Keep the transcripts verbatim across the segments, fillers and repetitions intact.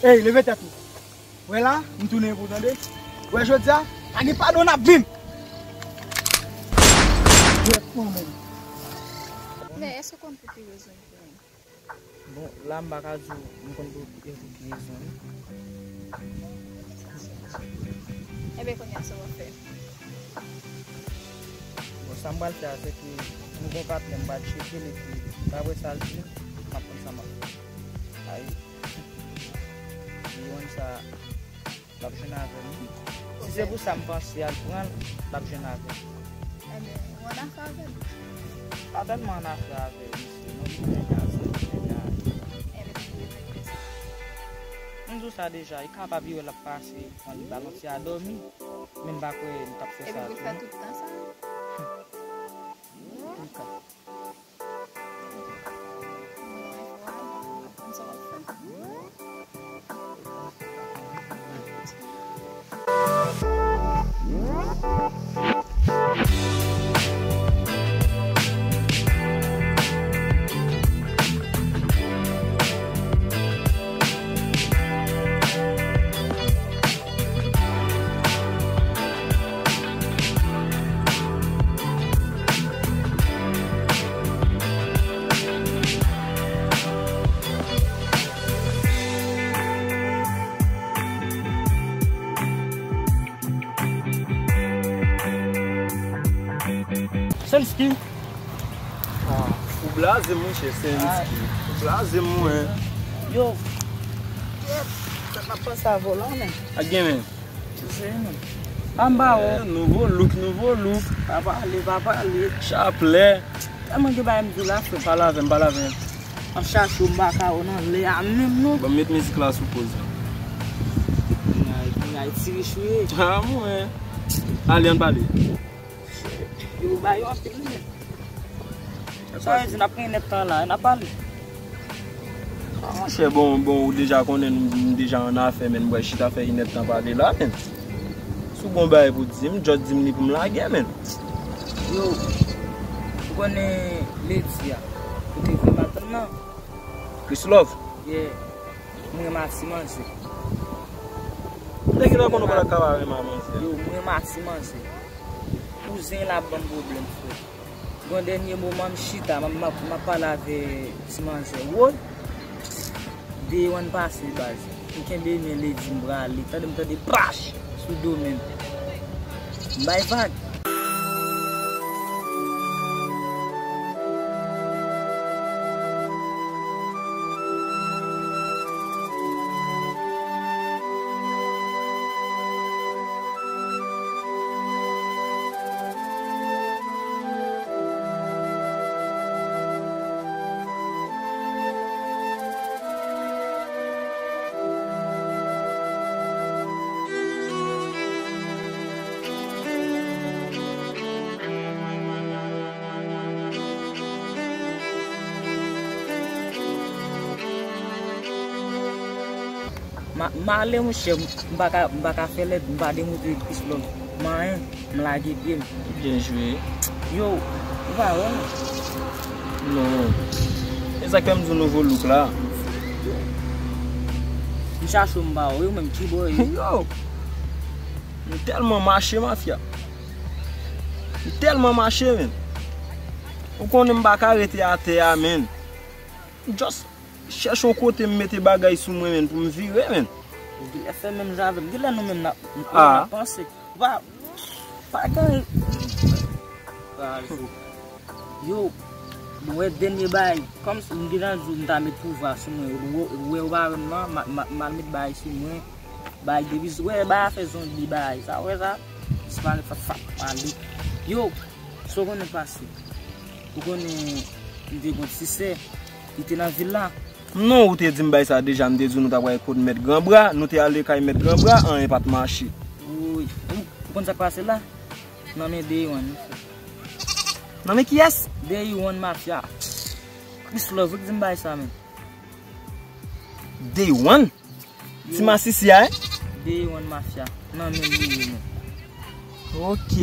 Ey, leve tèt ou. Wè la, m tounen pou tande. Wè jodi a, pa gen padon n ap viv. Dwètman menm. Men èske w konn pou ki rezon l tounen? Bon, la m pa ka di w m konn pou ki rezon wi. Enben kounye a sa w ap fè? Bon, sa m pral fè a se ke m gon patnè m pral tcheke l epi dapre sa l di m, m ap konn sa m ap fè. Ay. Li wonn sa l ap jwenn avè m. Si se pou sa m panse al pran l, l ap jwenn avè m. Ebyen, ou annafè avè l? Pa tèlman annafè avè misye non, pou kounye a, se pou kounye a. Ebyen, pou ki rezon l fè sa? M di w sa deja, li kapab li wè l ap pase, pran li balon ti a dòmi, men m pa kwè li t ap fè sa tou non. Epi pou l fè tout tan sa? Antouka. Senski. Ah, ou blaze, monchè, Senski. Ou blaze, mwen. Yo. Sa n ap panse a volan, men. A gen, men. Anba ou. Nouvo look, nouvo look. Pa pale, pa pale. Chaplè. Tèlman gen bagay m di w la, frè. Pale avè m, pale avè m. An chache w, m pa ka wè w nan lè a menm non. Bon, met mizik la sou poz. Ay, ay, ti rich ou ye. Ah, mwen. Ale, ann pale. Yo ba yo anpil men. Sa vle di n ap gen inèdtan la, n ap pale. Ah, monchè, bon, bon, ou deja konnen nou, nou deja annafè, men m pral chita fè inèdtan pale la, men. Si w gon bagay pou di m, just di m li pou m lage, men. Yo, ou konnen Lady a, ou te vle madanm nan? Chrislove? Yeah. Mwen renmen ti manzè. Depi lè konn ou pa t ap ka pa renmen manzè. Yo, mwen renmen ti manzè. Kouzen l ap ban m pwoblèm, frè. Gon dènye moman, m chita, m ap, m ap, m ap pale avè ti manzè. Woy! Day one pase, baz. M kenbe men Lady, m prale. Tande, m tande pach sou do men m. M bay vag. Ma, m ale, monchè, m pa ka, m pa ka fè lèd, m pa demontre Chrislove manyen, m lage pye m. Byen jwe. Yo, ou pa wè m? Non. E sa k fè m di w nouvo look la. M chache w m pa wè w, yo menm ki bò ye? Yo! M tèlman mache, mafya. M tèlman mache, men. Ou konnen m pa ka rete atè a, men. M just chèche yon kote m mete bagay sou mwen, men, pou m vire, men. Ou genlè fè menm jan avè m. Genlè nou menm n ap, n ap panse. Pa, pa gen. Yo, bon, wè dènye bagay. Kòm m gentan di w m ta met pouvwa sou mwen. Ou wè, ou wè, ou pa wè m nan, m a, m a, m al met bagay sou mwen. Bagay depi, wè, bagay afè zonbi, bagay. Sa, wè sa? Disparèt, fap, fap, ale. Yo, sa w konnen pase? Ou konnen m te gon ti sè, li te nan vil la. Non, ou te di m bagay sa deja, m te di w nou ta pral kot Mèt Granbra, nou te ale kay Mèt Granbra, anyen pa t mache. Woy, ou, ou konn sa k pase la? Nan men Day One, wi, frè. Nan men kiyès? Day One Mafya. Chrislove, ou ki di m bagay sa, men. Day One? Ti masisi a, en? Day One Mafya. Nan men li ye, men. Ok.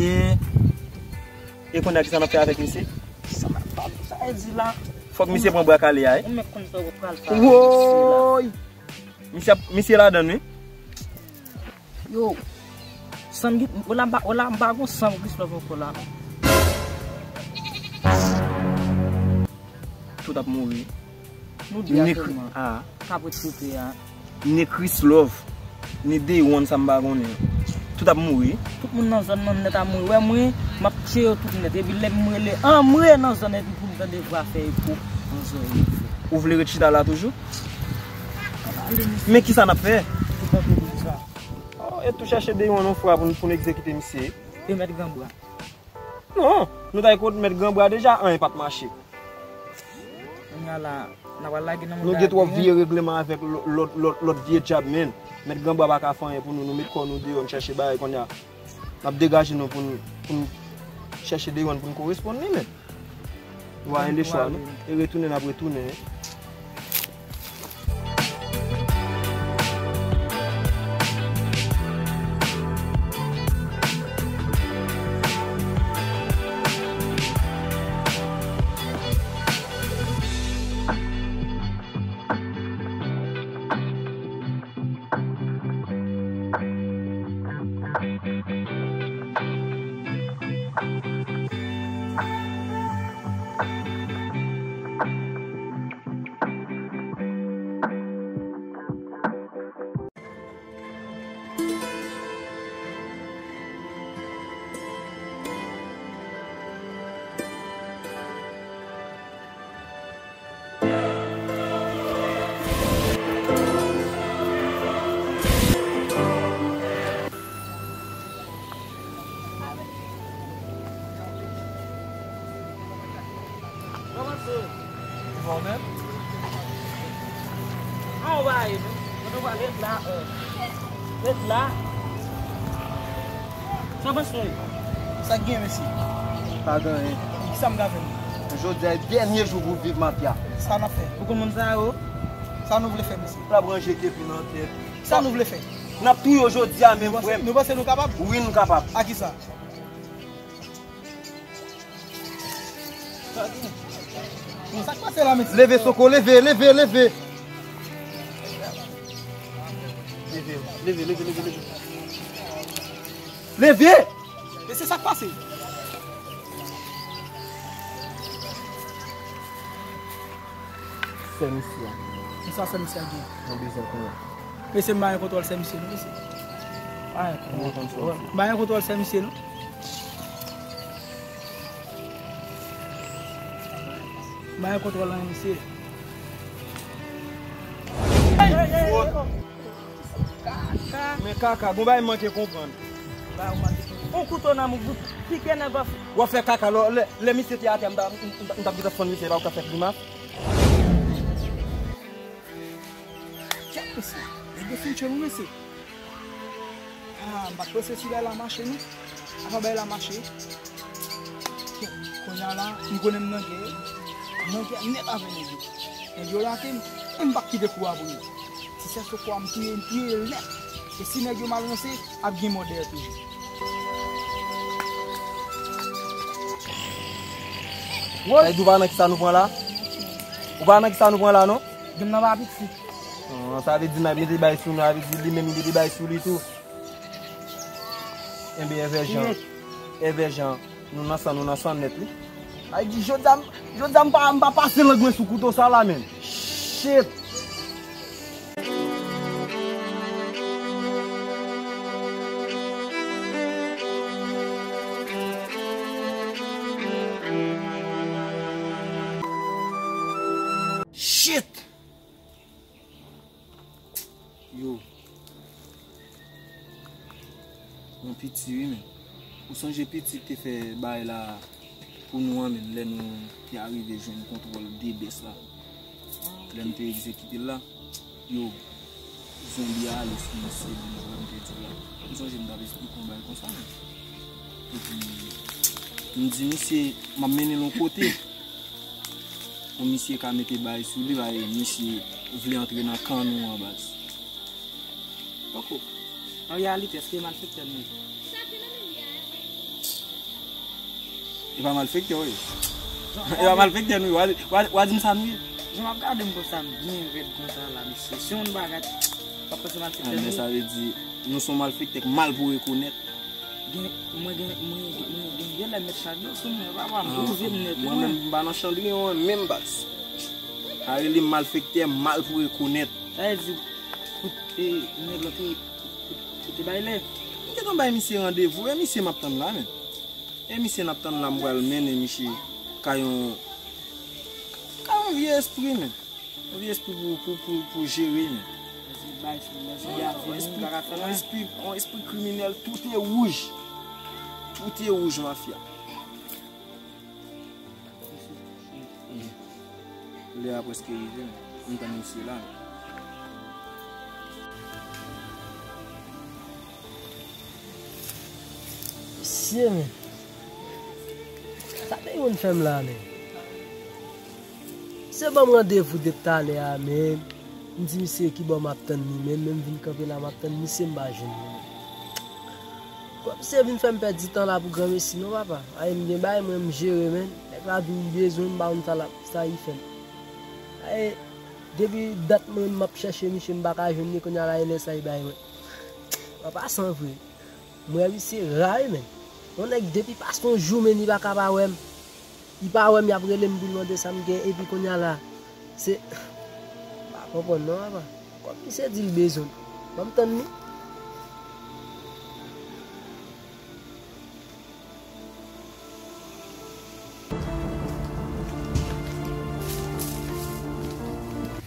E kounye a, kisa n ap fè avèk misye? Sa m ap pale, sa e di la. Fòk misye pran bwa kale a, en? Ou menm konn sa w pral fè avèk misye la. Woy! Misye ap, misye ladann wi. Yo, san Git, wala m pa, wala m pa gon san pou Christophe ankò la non. Tout ap mouri. Nou di a sèlman. Ah. K ap ret sou tè a. Ni Chris Love, ni Day One sa m pa konnen. Tout ap mouri. Tout moun nan zòn nan nèt ap mouri. Wè mwen, m ap tchwe yo tout nèt. Epi lè m rele anmwe nan zòn epi pou m tande vwa fè eko nan zòrèy. Ou vle ret chita la toujou? Men kisa n ap fè? Tout nan peyi sa. Oh, e tou chèche Day One yon fwa pou n, pou n egzekite misye. E mèt Granbra. Non, nou t al kot mèt Granbra deja, anyen pa t mache. Kounye a la, n a pral lage nan mond la. Nou gen twòp vye regleman avèk lò-, lòt, lòt, lòt vye djab, men. Mèt Granbra pa ka fè anyen pou nou, nou met kò nou deyò, n chèche bagay kounye a. N ap degaje nou pou n, pou n chèche Day One pou n koresponn li, men. Nou pa gen de chwa, non. E retounen, n ap retounen. Kòman se? Bon menm. An, ou pa ye non. Mwen nou pa ret la, euh, ret la. Sa w panse? Sa k gen, mesye? Pa gen anyen. Kisa m ka fè? Jodi a e dènye jou pou viv mafya. Sa n ap fè? Ou konn moun sa yo? Sa nou vle fè, mesye? N ap ranje kepi nan tèt. Sa nou vle fè? N ap touye w jodi a menm, frè m. Nou panse nou kapab? Wi, nou kapab. A kisa? Bon, sa k pase la, mesye? Leve, Soko, leve, leve, leve. Leve, leve, leve, leve, leve. Leve! Mesye, sa k pase? Sè misye a. Kisa sè misye a gen? Mwen bezwen konnen. Mesye, m pa gen kontwòl sè misye non, mesye. M pa gen kontwòl sè misye. M pa gen kontwòl sè misye non. M pa gen kontwòl anyen, mesye. Men kaka, gon bagay m manke konprann. Yon kouto nan men w, pike nèg w ap. W ap fè kaka, lè, lè, lè misye te atè, m ta, m, m, m t ap gentan fann misye la, ou ka fè grimas. Kèt mesye, nèg yo fin tchwe nou mesye. Ah, m pa t panse si bagay la mache non. Apa bagay la mache. Kounye a la, m konnen m nan gè. M nan gè nèt avè nèg yo. Nèg yo rate m, men m p ap kite kou a pou yo. Si se sou kwa m touye, m touye l nèt. E si nèg yo mal ranse, ap gen mò dèyè toujou. Sa vle di w pa nan kisa nou pran la? Ou pa nan kisa nou pran la non? Granm nan pa piti. Non, sa vle di n ap mete bay sou nou, sa vle di li menm li mete bay sou li tou. Enben, Evè Jan, Evè Jan, nou nan san, nou nan san nèt wi. Ay di, jodi a, jodi a m pa, m pa pase lang mwen sou kouto sa la menm. Shit! Shit! Yo. Yon piti wi men. Ou sonje piti ki te fè bagay la pou nou an menm lè nou te arive jwenn kontwòl de bès la. Lè nou te egzekite l la. Yo. Zonbi a ale sou misye menm jan m te di w la. M sonje m t ap esplike yon bagay konsa menm. Epi m di misye m ap mennen l yon kote. Pou misye ka mete bagay sou li, bay misye vle antre nan kan nou an baz. Poko. An reyalite, èske malfektè nou ye? E pa malfektè w ye. E pa malfektè nou ye. W a, w a, w a di m sa nou ye. Jan w ap gade m konsa, m byen rèd konsa la, mesye. Se yon bagay. W ap pase malfektè. Anben, sa vle di, nou se yon malfektè k mal pou rekonèt. Gen, mwen gen, mwen gen, mwen gen, gen lè m met chandyon sou mwen, papa, m bouze m nèt, mwen menm, m pa nan chandyon an, menm baz. Sa rele malfektè, mal pou rekonèt. Sa vle di, pou, e, nèg lan te, te, te bay lè. M gentan bay misye randevou, e misye m ap tann la, men. E misye n ap tann la, m pral mennen misye kay yon, kay yon vye espri, men. Yon vye espri pou, pou, pou, pou jere, men. Yon espri, yon espri kriminèl, tout e wouj. Tout e wouj, mafya. Lè a prèske rive, men. M tann misye la, men. Mesye, men. Sa te konn fè m la, men. Misye ban m randevou depi talè a, men. M di misye ki bò m ap tann li, men. Men m vin kanpe la, m ap tann misye, m pa jwenn li, men. Kòm misye vin fè m pèdi tan la pou granmesi, non, papa. Ay, m gen bagay, mwen, m jere, men. Nèg la di m bezwen m, m pa konn sa l ap, sa li fè m. Ay, depi dat mwen, m ap chèche misye, m pa ka jwenn li, kounye a la, e lè sa li bay mwen. Papa, san vre. M wè misye ra wi, men. Yon nèg depi pase yon jou, men li pa ka pa wè m. Li pa wè m, y ap rele m pou l mande sa m gen, epi kounye a la, se, m pa konprann non, papa. Kòm misye di l bezwen m, ban m tann li.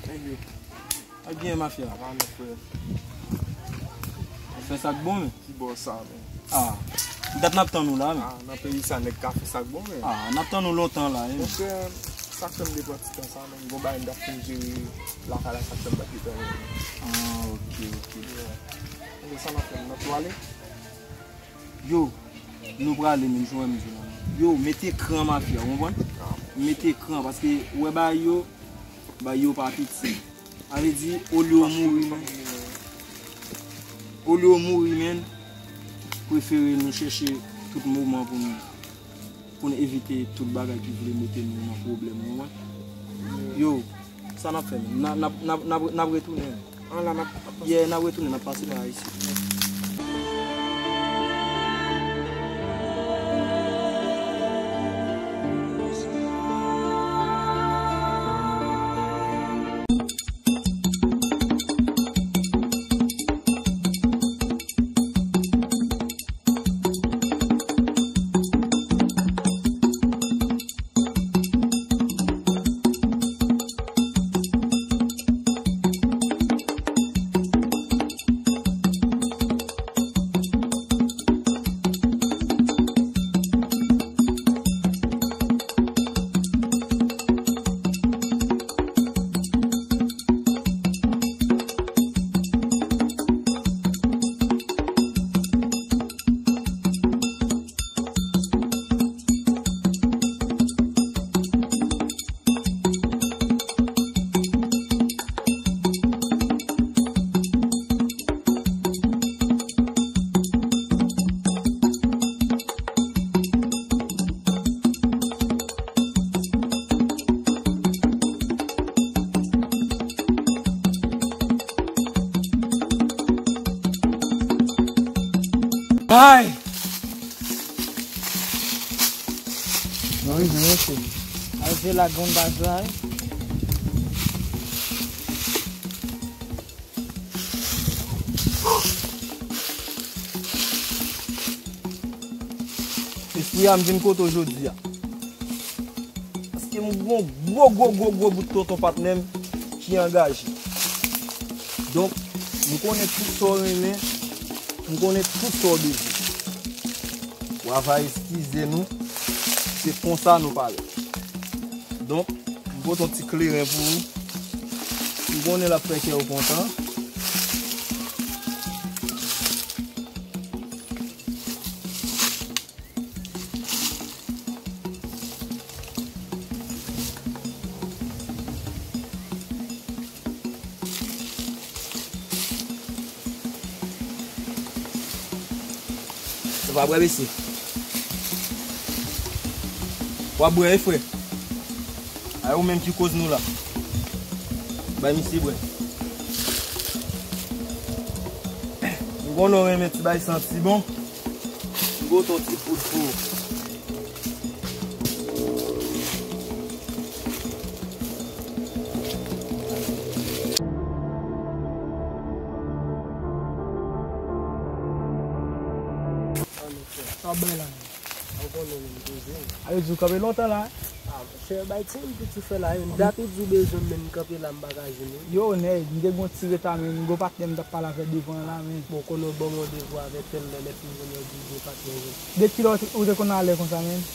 Thank you. Ak byen, mafya. Apa nou, frè? Fè sa k bon, men. Ki bò sa, men? Ah, dat n ap tann ou la, men. Ah, nan peyi sa, nèg ka fè sa k bon, men. Ah, n ap tann ou lontan la, men. Monchè, sa k fè m te pran ti tan sa, men. Gon bagay m t ap fin jere lakay la, sa k fè m pa t gentan wè, men. Ah, ok, ok. Yeah. Monchè, sa n ap fè, n ap tou ale? Yo, nou prale, men, jwenn m di nou. Yo, mete kran, mafya, ou konprann? Mete kran, paske ou wè bagay yo, bagay yo pa piti. Sa vle di, olye w mouri, men. Olye w mouri, men, prefere nou chèche tout moman pou nou, pou n evite tout bagay ki vle mete nou nan pwoblèm, ou konprann? Yo, sa n ap fè, men? N a, n ap, n ap, n ap, n ap retounen. An la, n ap, n ap pase. Yeah, n ap retounen, n ap pase pa isit. Ay! Mwen rive, mesye. Ay, se la grann baz la, wi. Espri a m vin kote w jodi a. Paske m gon gwo, gwo, gwo, gwo bout tonton patnè m ki angaje. Donk, m konnen tout sa w renmen, m konnen tout sa w bezwen. W a va eskize nou, se konsa nou pale. Donk, m pote yon ti kleren pou ou. M konnen l ap fè kè w kontan. Ou pa bwè, mesye? W ap bwè, wi, frè? A, ou menm ki koz nou la. Bay misye bwè. Konnen w renmen ti bay santi bon. M pote yon ti poud pou ou. Sa w bay la menm? Ou konnen menm, poze. A yo di w kanpe lontan la. Ah, monchè, bay ti yon piti fè la, yon dat ou di w bezwen m, men m kanpe la, m pa ka jwenn ou. Yo, nèg, m te gon ti reta, men m gon patnè m t ap pale avè devan an la, men. Bon, konnen w ban m randevou avè tèl lè, lè fin jounen, w di w gen patnè ou. De kilè ou te, ou te konn ale konsa, men?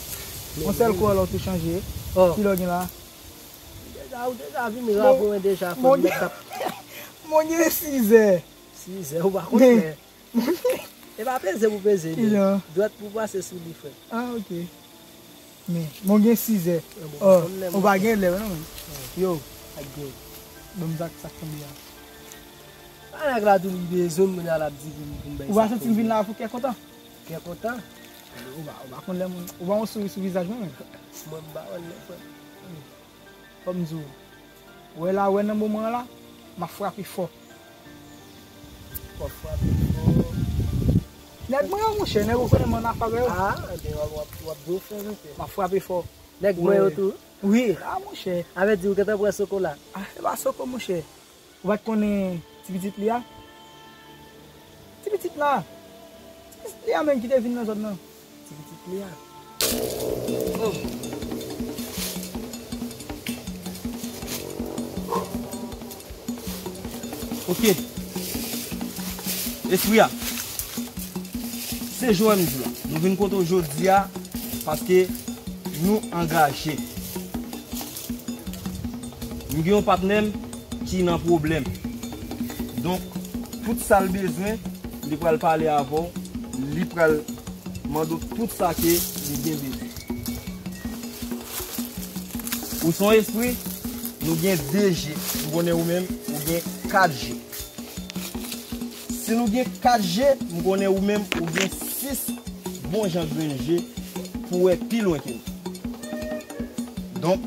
Yon sèl kou la, ou tou chanje. Oh. Kilè w gen la? Deja, ou deja vin rabouen deja, fò m mèt ap. Mon gen sizè. Sizè, ou pa konn fè. E pa peze pou peze, men. Dwèt pou pase sou li, frè. Ah, ok. Men, mwen gen sizè. Oh, ou pa gen lè, non, men. Yo. Ak gen. Ban m sa k, sa k tonbe a. Pa nèg la tou li bezwen m, kounye a l ap di pou m, pou m bay sa. Ou pa santi m vin la pou kè kontan? Kè kontan? Ou pa, ou pa konn lè moun, ou pa yon souri sou vizaj mwen, men. Mwen, m pa wè l, non, frè. Fò m di w, ou wè la, ou wè nan moman an la, m ap frape fò. W ap frape fò. Nèg mwen yo, monchè, nèg ou konnen m ann afè avè yo. Ah, ebyen, w ap, w ap, w ap byen fè, mesye. M ap frape fò. Nèg mwen yo tou? Wi, ah, monchè. Avè di ou gentan pran soko la? Ah, se pa soko, monchè. Ou pa t konnen ti pitit li a? Ti pitit la. Ti pitit li a menm ki te vin nan zòn nan. Ti pitit li a. Oh. Ok. Espri a. Se jan m di la. Nou vin kote w jodi a paske nou angaje. M gen yon patnè m ki nan pwoblèm. Donk, tout sa l bezwen, li pral pale avè w, li pral mande w tout sa ke li gen bezwen. Ou se yon espri, nou gen de je, m konnen ou menm, ou gen kat je. Si nou gen kat je, m konnen ou menm, ou gen sis bon jan grenn je pou wè pi lwen ke nou. Donk,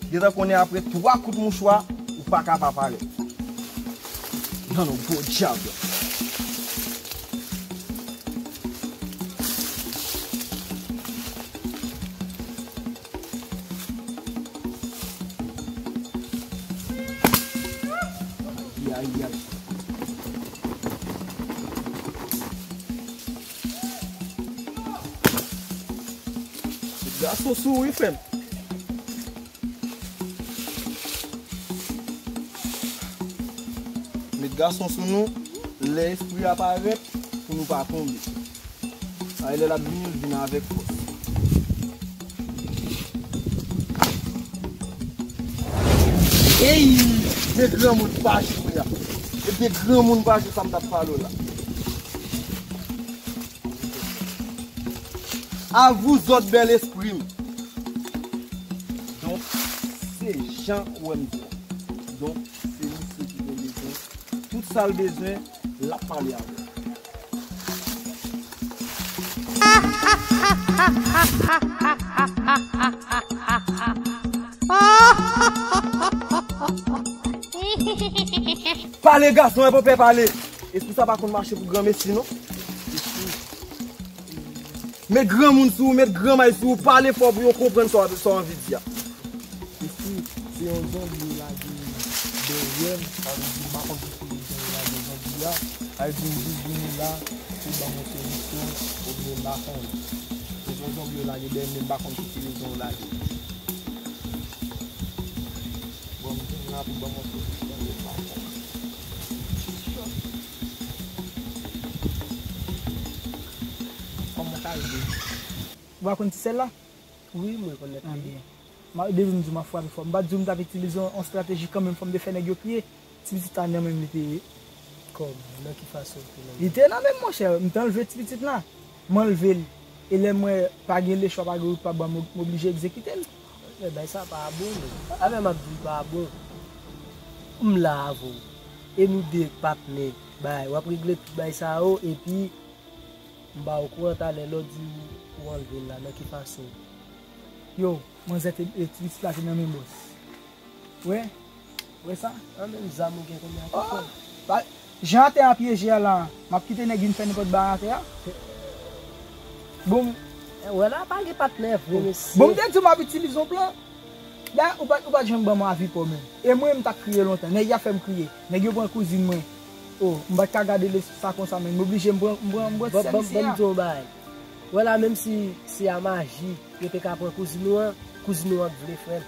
gentan konnen apre twa kout mouchwa, ou pa ka pa parèt. Nan non podyab. Ay, ay, ay. Gason sou wi, frè m. Met gason sou nou, lè espri a parèt, pou nou pa tonbe. Ay, lè l ap vini, l vin avèk fòs. Ey, de granmoun pa jwe a. E de granmoun pa jwe sa m t ap pale w la. A vous autres, bèl espri m. Donk, se jan ou wè m di la. Donk, se misye ki gen bezwen. Tout sa l bezwen, l ap pale avè w. Pale, gason, e pa pè pale. Espri sa pa konn mache pou granmesi, non. Met granmoun sou ou, met granmay sou ou, pale fò pou yo konprann sa w, sa w anvi di a. Mesye, se yon zonbi yo lage dèyè m, sa vle di m pa konn ki kote jan yo lage zonbi a. Sa vle di m jis vini la pou ban m yon solisyon, oubyen m pa konnen. Se yon zonbi yo lage dèyè m, men m pa konn ki ti rezon yo lage. Bon, m vin la pou ban m yon solisyon, men m pa konnen. Kòman w ka rive? Ou pa konn ti sèl la? Wi, mwen konn nèt li. Ah, byen. Ma, depi m di w m ap frape fò. M pa t di w m t ap itilize yon, yon estrateji kanmenm, fò m te fè nèg yo kriye. Ti pitit la nan men m li te ye. Kòman? Nan ki fason l te nan men w? Li te nan men m, monchè. M te anlve ti pitit la. M anlve l. E lè m wè pa gen lechwa, pa gen wout, pa ban, m, m oblije egzekite l. Men bagay sa pa bon, men. Avè m ap di l pa bon. M la avè w. E nou de patnè. Bay, w ap regle tout bagay sa yo, epi m ba w kouran talè lè w di w anlve l la, nan ki fason? Yo, manzè te, e, ti pitit la te nan men bòs. Wè? Wè sa? An menm zam ou gen konbyen an? Oh, pa, Jan atè a pyeje a la, m ap kite nèg vin fè nenpòt bagay atè a. Bon, Wè la, pa gen patnè vre, mesye. Bon, m te di w m ap itilize yon plan. Dayè, ou pa, ou pa t janm ban m avi pa w menm. E mwen, m t ap kriye lontan. Nèg y ap fè m kriye. Nèg yo pran kouzin mwen. Oh, m pa t ka gade le, sa konsa menm. M oblije m pran, m pran, m pran ti sèvis la. Ban m di w yon bagay. Wè la, menm si se a maji yo te ka pran kouzin ou an, kouzin ou an t vle, frè m.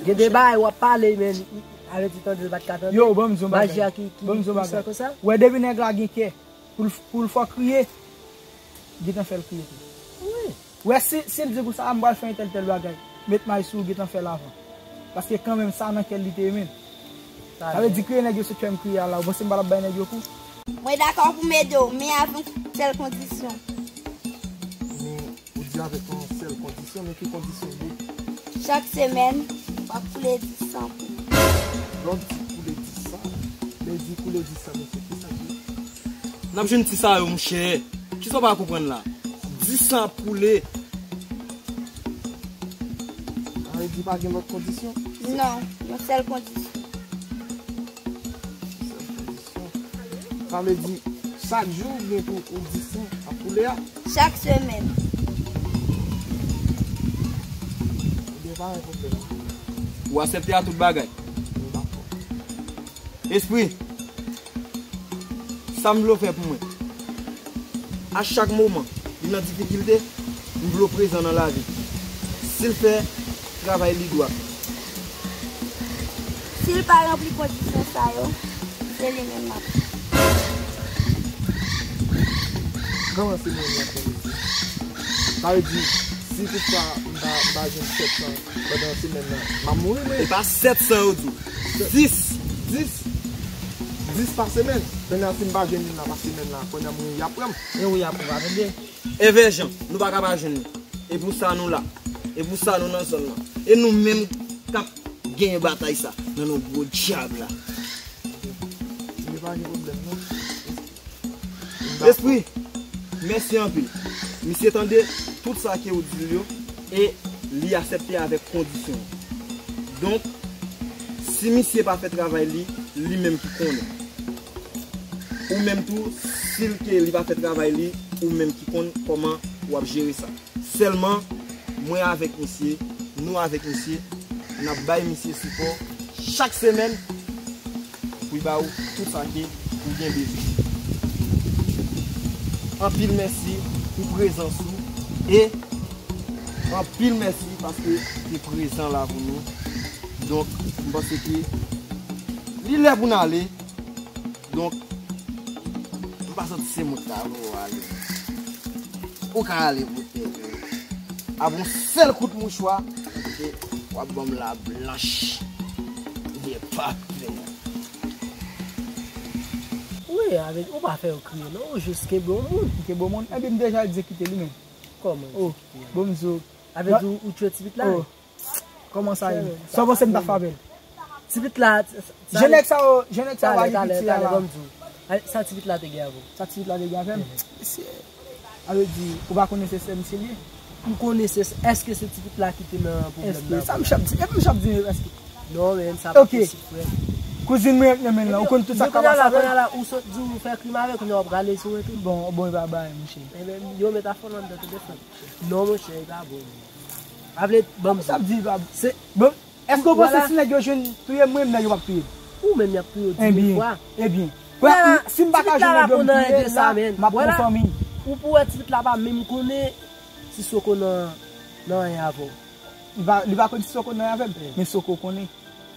Gen de bagay w ap pale, men avèti tande l pa t ka tande. Yo, ban m di yon bagay. Maji a ki, ki pwisan konsa. Wè, depi nèg la gen kè pou l, pou l fè w kriye, gentan fè l kriye tou. Wi. Wè, si, si l di pou sa, m pral fè entèl tèl bagay. Met may sou ou, gentan fè l avan. Paske kanmenm sa nan kè l li te ye menm. Sa vle di kriye nèg yo sot fè m kriye a la, ou panse m pa t ap bay nèg yo kou? Mwen dakò pou m ede w, men avèk yon sèl kondisyon. Men ou di avèk yon sèl kondisyon, men ki kondisyon li ye? Chak semèn, w ap koule dis san pou mwen. Lè w di koule dis san, lè w di koule dis san, mesye, ki sa ki? N ap jwenn ti sa yo, monchè. Kisa w pa konprann la? Dis san ap koule. Sa vle di pa gen lòt kondisyon? Non, yon sèl kondisyon. Sa vle di, chak jou ou gen pou ou dis san ap koule a? Chak semèn. Ebyen, pa gen pwoblèm. Ou aksepte a tout bagay? Mwen dakò. Espri, sa m vle w fè pou mwen. A chak moman li nan difikilte, m vle w prezan nan lavi. Si l fè travay li dwat. Si l pa ranpli kondisyon sa yo, se li menm m ap. Kòman se mwen menm k ap fè mesye? Sa vle di, si toutfwa m pa, m pa jwenn sèt san pandan semèn nan, m ap mouri mwen. E pa sèt san yo di w. Dis. Dis? Dis pa semèn. Kounye a si m pa jwenn youn nan pa semèn nan, kounye a m mouri y ap pran m. E wi y ap pran, tande. Envèjan, nou pa ka pa jwenn li. E pou sa nou la. E pou sa nou nan zòn nan. E nou menm k ap genyen batay sa nan non gwo dyab la. Li pa gen pwoblèm non. Espri, mèsi anpil. Misye tande tout sa ke ou di l yo e li aksepte avèk kondisyon. Donk, si misye pa fè travay li, li menm ki konnen. Ou menm tou, si l ke li pa fè travay li, ou menm ki konn kòman w ap jere sa. Sèlman, mwen avèk misye, nou avèk misye, n ap bay misye sipò chak semèn pou l ba ou tout sa ke ou gen bezwen. Anpil mèsi pou prezans ou e anpil mèsi paske w te prezan la pou nou. Donk, m panse ke li lè pou n ale. Donk, m pa santi se mwen k ta voye w ale. Ou ka ale pou tèt ou. Apre yon sèl kout mouchwa, w ap ban m la blanch. Byen pa klè. Wi, avèk ou pa fè yo kriye non, ou jis kenbe yon moun. Kenbe yon moun, ebyen m deja egzekite li menm. Kòman? Oh, bon m di w. Avèk ou, ou tchwe ti pit la? Oh. Kòman sa ye? Sa w panse m ta fè avè l? Ti pit la. Jan nèg sa yo, jan nèg sa yo agi piti a la. Sa ti pit la te gen avè w? Sa ti pit la te gen avè m? Mesye, a vle di, ou pa konnen se sè misye li ye? M konnen se, èske se ti pit la ki te nan pwoblèm nan? Èske, sa m ch ap di, epi m ch ap di, èske? Non, men sa pa posib, frè. Kouzin mwen ak nan men l lan, ou konn tout sa k ap pase avè l? Kounye a la, ou sot di w fè krim avè l, kounye a w ap rale sou retou. Bon, bon, e pa bagay, monchè. Ebyen, yo met afon nan dan tou de frè. Non, monchè, e pa bon. Pa vle ban m. Sa di pa. Se bon. Èske w panse si nèg yo jwenn touye m, mwen menm nèg yo p ap touye m? Ou menm y ap touye w di mil fwa. Ebyen. Si m pa ka jwenn nèg yo m touye la, m ap pran fanmi. Ou pou wè ti pit la pa menm konnen si Soko nan nan anyen avè w. Li pa li pa konn si Soko nan anyen avè m, men Soko konnen.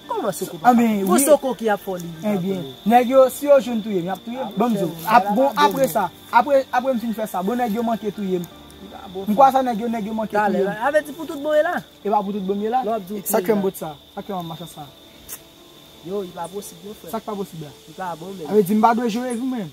Kòman Soko pa konnen? Pou Soko ki ap fè w li li pa konnen. Ebyen, nèg yo si yo jwenn touye m, y ap touye m. Ban m di w. Bon, apre sa, apre apre m fin fè sa, bon nèg yo manke touye m. M kwè sa nèg yo, nèg yo manke touye m. Avè di pou tout bon e la. E pa pou tout bon m ye la? Sa k fè m bòt sa? Sa k fè m ap mache sa? Yo, li pa posib non, frè. Sa k pa posib la? Li pa bon menm. Avè di m pa dwe jere vi mwen.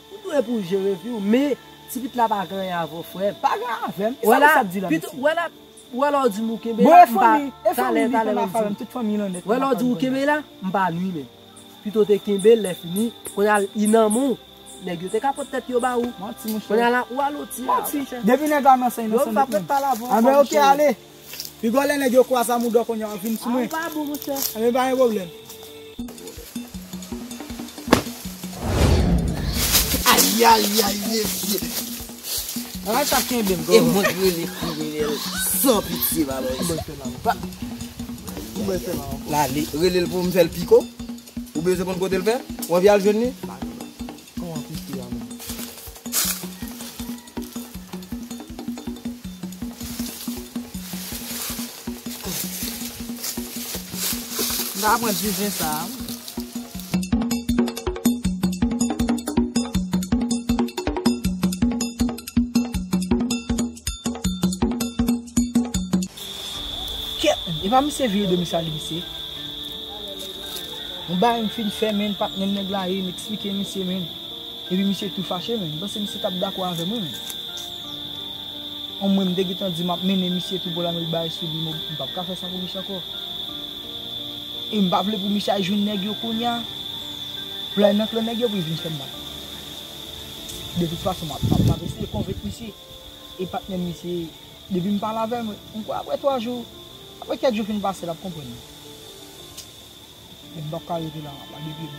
Ou dwe pou jere vi w, men ti pit la pa gen anyen avè w, frè. Pa gen anyen avè m? E sa misye ap di la, mesye? Wè la, wè la w di m ou kenbe la, m pa. Bon, e fanmi, e fanmi li konn afè avè m, tout fanmi l annèt. Wè la w di ou kenbe la, m pa nwi menm. Pito w te kenbe l, lè fini, kounye a li nan men w. Nèg yo te ka pot tèt yo ba ou. Manti, monchè. Kounye a la, ou al oti a, monchè. Depi nèg la nan sen, nan sen nèt menm. Yo, m pa prèt pale avè w ankò, monchè. Anben, oke, ale. Pi gwo lè nèg yo kwaze a m ou dwe konnen w ap vin sou mwen. A, ou pa bon, monchè. Anben, pa gen pwoblèm. Yay, yay, mesye. Bagay sa kenbe m, e mwen k rele pou rele l san pitye, papa. Kouman l fè la ankò? Kouman l fè la ankò? L ale, rele l pou m fè l piko. Ou bezwen konn kote l fè? W anvi al jwenn li? Kòman pike a menm? M ta pran ti zen sa a. Kèt, e pa misye vye de misye ale misye. Yon bagay m fin fè, men patnè m nèg la ye, m eksplike misye, men. Epi misye tou fache, men. M panse misye t ap dakò avè m, wi, men. An mwen, m te gentan di m ap mennen misye tou pou l al met bagay sou li, men m p ap ka fè sa pou misye ankò. E m pa vle pou misye al jwenn nèg yo kounye a, pou l al nan klan nèg yo pou l vin fè m mal. De tout fason, m ap, m ap, m ap eseye konvenk misye. E patnè m misye, depi m pale avè l, m kwè apre twa jou, apre kèk jou fin pase, l ap konprann. Men m p ap ka rete la, m ap lage pye m.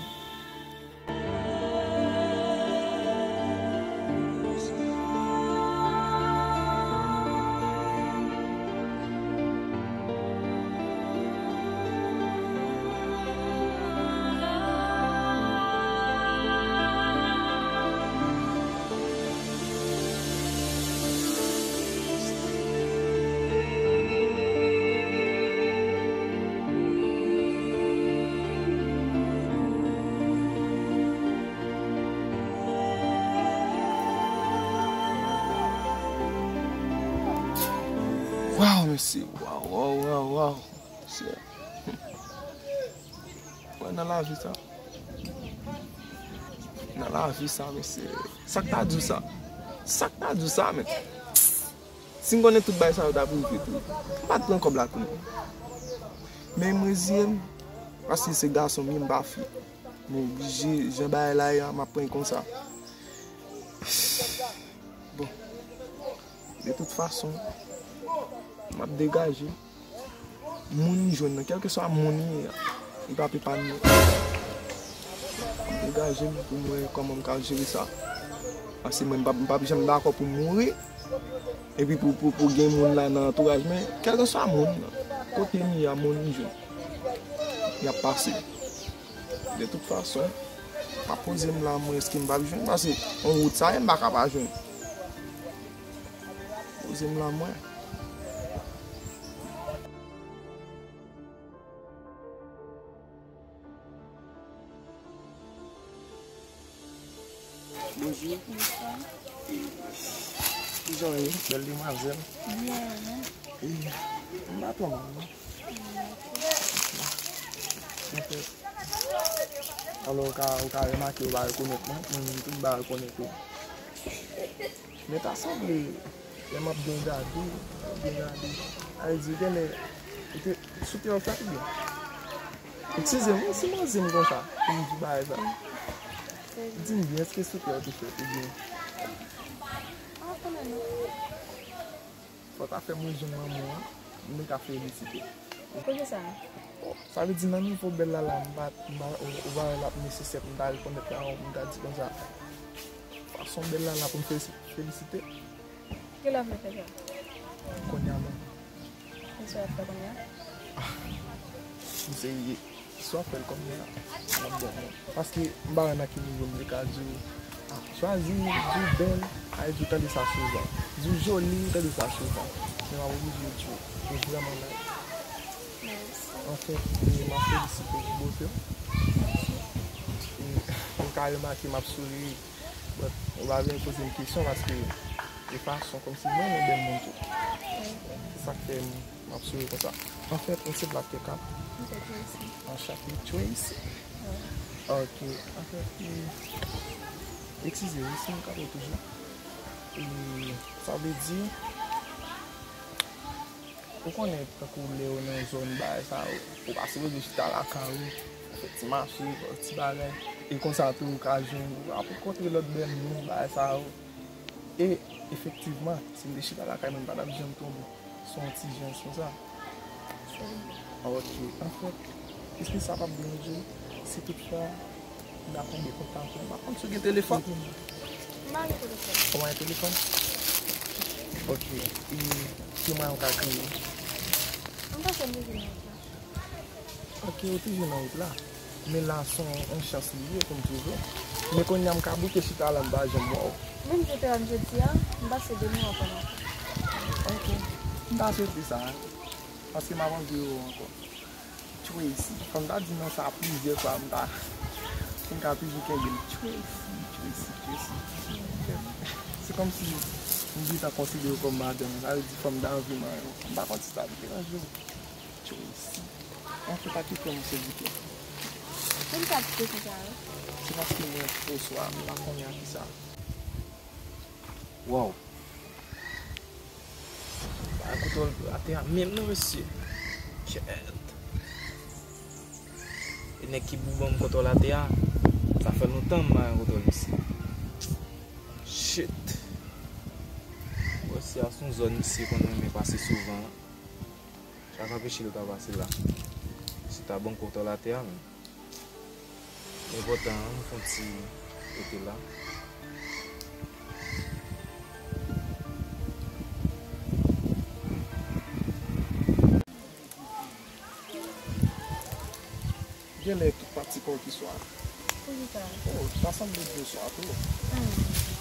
Waw, mesye, waw, waw, waw, waw, mesye. Wè nan lavi sa. Nan lavi sa, mesye. Sa k ta di w sa? Sa k ta di w sa, men? Si m konnen tout bagay sa yo t ap rive tou, m pa t pran kòb la tou non. Men m reziye m, paske se gason m ye, m pa fi. M oblije, jan bagay la ye a, m ap pran l konsa. Bon, de tout fason, m ap degaje. Moun m jwenn nan, kèlkeswa moun li ye a, li p ap epanye. M degaje m pou m wè kòman m ka jere sa. Paske mwen, m p ap, m p ap janm dakò pou m mouri. Epi pou, pou, pou gen moun la nan antouraj mwen, kèlkeswa moun nan, kote m ye a, moun m jwenn, y ap pase. De tout fason, m ap poze m la, mwen, èske m p ap jwenn? Paske yon wout sa ye, m pa ka pa jwenn. Poze m la, mwen. Bonjou. Bonswa. E, kijan w ye, bèl demwazèl? Byen, wi. E, m pa twò mal, non. Ok. Alò, ou ka, ou ka remake ou pa rekonèt mwen, mwen menm tou m pa rekonèt ou. Men ta sanble, lè m ap byen gade, byen gade, a vle di genlè, ou te, sou kè w fèt oubyen? Eskize m, wi, si m oze m konsa, pou m di bagay sa. Di m byen, èske sou kè w te fèt oubyen? Fò w ta fè mwen jwenn manman w, m te ka felisite w. Poukisa? Sa vle di nan nivo bèl la la, m pa, m pa, ou, ou pa wè l ap nesesè pou m ta rekonèt la, m ta di konsa. Fason bèl la la pou m fesi-, felisite. Kilè w vle fè sa? Kounye a menm. Kisa w ap fè kounye a? Ah, m serye. Si w ap fè l kòm sa, l ap bon, bon. Paske m pa wè nan ki nivo m te ka di w, ah, chwazi, di w bèl, ay, di w tande sa sou ou. Di w joli, tande sa sou ou. Men m ap oblije di w, ou vrèman nice. Mèsi. Anfèt, e, m ap felisite w pou bote w. Mèsi. E, ou ka remake m ap souri, but ou pa bezwen poze m kesyon paske de fason kòmsi m renmen bèl moun tou. Wi. Se sa k fè m M ap souri konsa. Anfèt, ou se Black K-Cat? M se Tracy. Anchante, Tracy. Wi. Ok. Anfèt, e, eskize wi, si m kape w toujou. E, sa vle di, ou konnen, tankou lè w nan zòn bagay sa yo, ou pa sipoze chita lakay ou, ou fè ti mache, fè ti bagay. E konsa tou, ou ka jwenn, ou ap rankontre lòt bèl moun, bagay sa yo. E, efektivman, si m te chita lakay mwen, m pa t ap janm tonbe. Se yon ti jès konsa. Ok, anfèt, èske sa p ap deranje w si toutfwa m ta konbe kontak ou? M pa konn si w gen telefòn. M pa gen telefòn. Ou pa gen telefòn? Ok. E ki mwayen ou ka kreye? M panse m toujou nan wout la. Ok, ou toujou nan wout la. Men la se yon, yon chans li ye pou m twouve w. Men kounye a m ka bouke chita la, m pa janm wè w. Menm jan w te wè m jodi a, m pase demen w ap wè m ankò. Ok. M ta swete sa, paske m ap anvi wè w ankò. Tracy. Fò m ta di non sa plizyè fwa, m ta, pou m ka toujou kenbe l. Tracy, Tracy, Tracy. Se kòmsi m gentan konsidere w kòm madanm, sa vle di fò m ta anvi marye w. M pa konn si sa ap deranje w. Tracy. Anfen, pa kite m, silvouplè. Poukisa w ap kite konsa, wi? Se paske mwen fò swa, m pa konnen a kisa. Waw. Bay kontwòl atè a menm non, mesye. Shit. E nèg ki pou ban m kontwòl atè a, sa fè lontan m pa gen kontwòl isi. Shit. Bon, si a se yon zòn misye konn renmen pase souvan. Sa ka anpeche l ta pase la. Si ta ban m kontwòl atè a menm. Enpòtan an, nou fè yon ti rete la. Genlè tout pati kò w ki swa. Poukisa? Oh, sa sanble bonswa tou. Hmm.